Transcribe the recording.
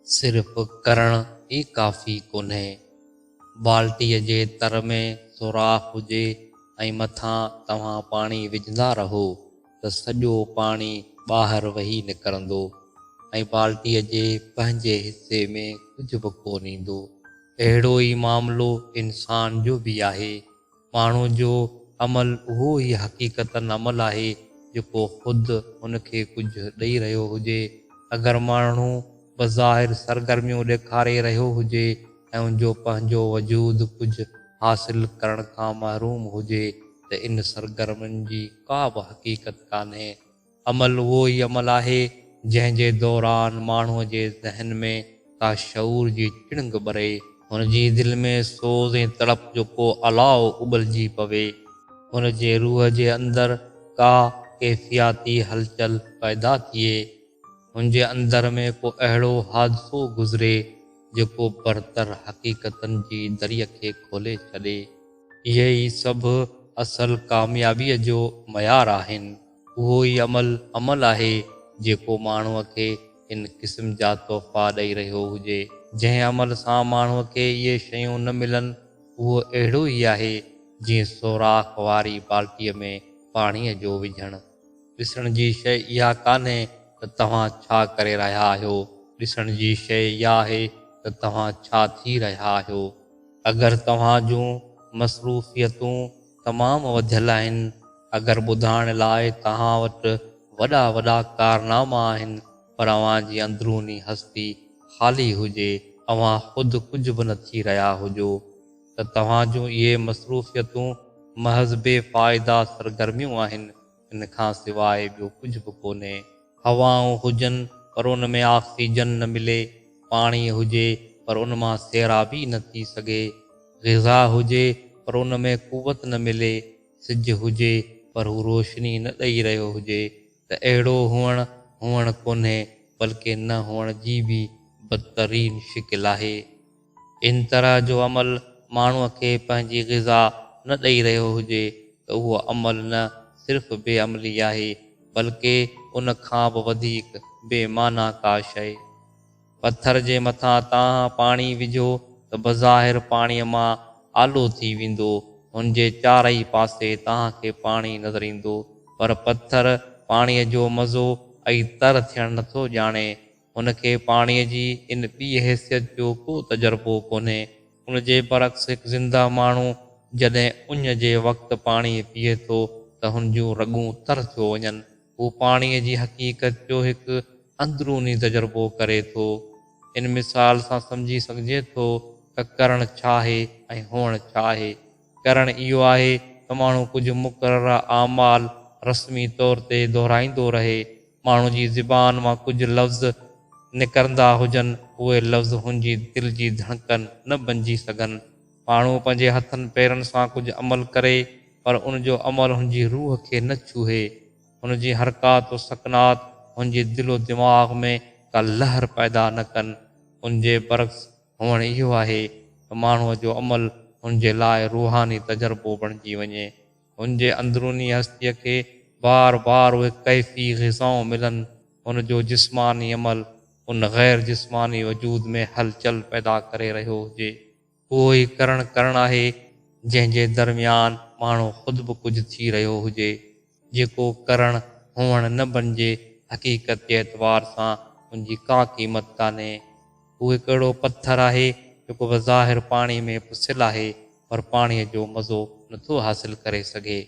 صرف ڪرڻ ئي ڪافي ڪونهي. بالٽيء جي تر ۾ سوراخ هجي ۽ مٿان توهان پاڻي وجهندا رهو ته سڄو پاڻي ٻاهر وهي نڪرندو ۽ بالٽيء جي پنهنجي حصي ۾ ڪجهه به ڪونه ايندو. اهڙو ئي معاملو انسان جو به آهي. ماڻهوء جو عمل اهو ئي حقيقتاً عمل آهي، جيڪو خود هن کي ڪجهه ڏئي رهيو هجي. اگر ماڻهو بظاهر سرگرميون ڏيکاري رهيو هجي ۽ ان جو پنهنجو وجود ڪجهه حاصل ڪرڻ کان محروم هجي ته ان سرگرمين جي ڪا به حقيقت ڪانهي. عمل اهو ئي عمل آهي، جنهن جي دوران ماڻهوء جي ذهن ۾ ڪا شعور جي چڻنگ ٻري. هن جي دل ۾ سوز ۽ تڙپ جو ڪو الاء اٻلجي پوي. هن جي روح جي اندر ڪا ڪيفياتي هلچل پيدا ٿئي. هن جي اندر ۾ ڪو اهڙو حادثو گذري، جيڪو برتر حقيقتن جي دريء کي کولي ڇڏي. اهي ئي سڀ اصل ڪاميابيء جو معيار آهن. اهو ئي عمل عمل آهي، جيڪو ماڻهوء کي ان قسم جا تحفا ڏئي رهيو هجي. جنهن عمل سان ماڻهوء کي اهي شيون نه ملن، اهو اهڙو ئي آهي، جيئن سوراخ واري بالٽيء ۾ پاڻيء جو وجهڻ. ڏسڻ جي شيء اها ڪانهي ته توهان ڇا ڪري رهيا آهيو، ڏسڻ جي شيء اها آهي ته توهان ڇا ٿي رهيا آهيو. اگر توهان جون مصروفيتون تمام وڌيل آهن، اگر ٻڌائڻ لاء توهان وٽ وڏا وڏا ڪارناما آهن پر اوهان جي اندروني هستي خالي هجي، اوهان خود ڪجهه به نه ٿي رهيا هجو ته توهان جون اهي مصروفيتون محض بي فائده سرگرميون آهن، ان کان سواء ٻيو ڪجهه به ڪونهي. هوائون هجن پر ان ۾ آڪسيجن نه ملي، پاڻي هجي پر ان مان سيرابي نه ٿي سگهي، غذا هجي پر ان ۾ قوت نه ملي، سج هجي پر هو روشني نه ڏئي رهيو هجي ته اهڙو هئڻ هئڻ ڪونهي بلڪه نه هئڻ جي به بدترين شڪل آهي. ان طرح جو عمل ماڻهوء کي پنهنجي غذا نه ڏئي رهيو هجي ته اهو عمل نه صرف بي عملي آهي بلڪه ان کان به وڌيڪ بي معنيٰ ڪا شيء. پٿر جي مٿان توهان پاڻي وجهو ته بظاهر پاڻيء مان آلو ٿي ويندو، هن جي چارئي پاسي توهان کي پاڻي نظر ايندو، پر پٿر پاڻيء جو مزو ۽ تر ٿيڻ نٿو ڄاڻي. هن کي پاڻيء جي ان ٻيء حيثيت جو ڪو تجربو ڪونهي. ان جي برعڪس هڪ زنده ماڻهو جڏهن اڃ جي وقت پاڻي پيئي ٿو ته هن جون رڳون تر ٿيو وڃن. هو پاڻيء جي حقيقت جو هڪ اندروني تجربو ڪري ٿو. ان مثال سان سمجهي سگهجي ٿو ته ڪرڻ ڇا آهي ۽ هئڻ ڇا آهي. ڪرڻ اهو آهي ته ماڻهو ڪجهه مقرره اعمال رسمي طور تي دهرائيندو رهي. ماڻهو جي زبان مان ڪجهه لفظ نڪرندا هجن، اهي لفظ هن جي دل جي ڌڙڪن نه بنجي سگهن. ماڻهو پنهنجي هٿن پيرن سان ڪجهه عمل ڪري پر ان جو عمل هن جي روح کي نه ڇهي. هن جي حرڪات و سڪنات هن جي دل و دماغ ۾ ڪا لهر پيدا نه ڪن. ان جي برعڪس هئڻ اهو آهي ته ماڻهوء جو عمل هن جي لاء روحاني تجربو بڻجي وڃي. هن جي اندروني هستيء کي بار بار اهي ڪيفي غذائون ملن. هن جو جسماني عمل ان غير جسماني وجود ۾ هلچل پيدا ڪري رهيو هجي. اهو ئي ڪرڻ ڪرڻ آهي، جنهن جي درميان ماڻهو خود به ڪجهه ٿي رهيو هجي. جيڪو ڪرڻ هئڻ نه بنجي، حقيقت جي اعتبار سان ان جي ڪا قيمت ڪانهي. هو هڪ اهڙو پٿر آهي، جيڪو بظاهر پاڻي ۾ پسيل آهي، پر پاڻيء جو مزو نٿو حاصل ڪري سگهي.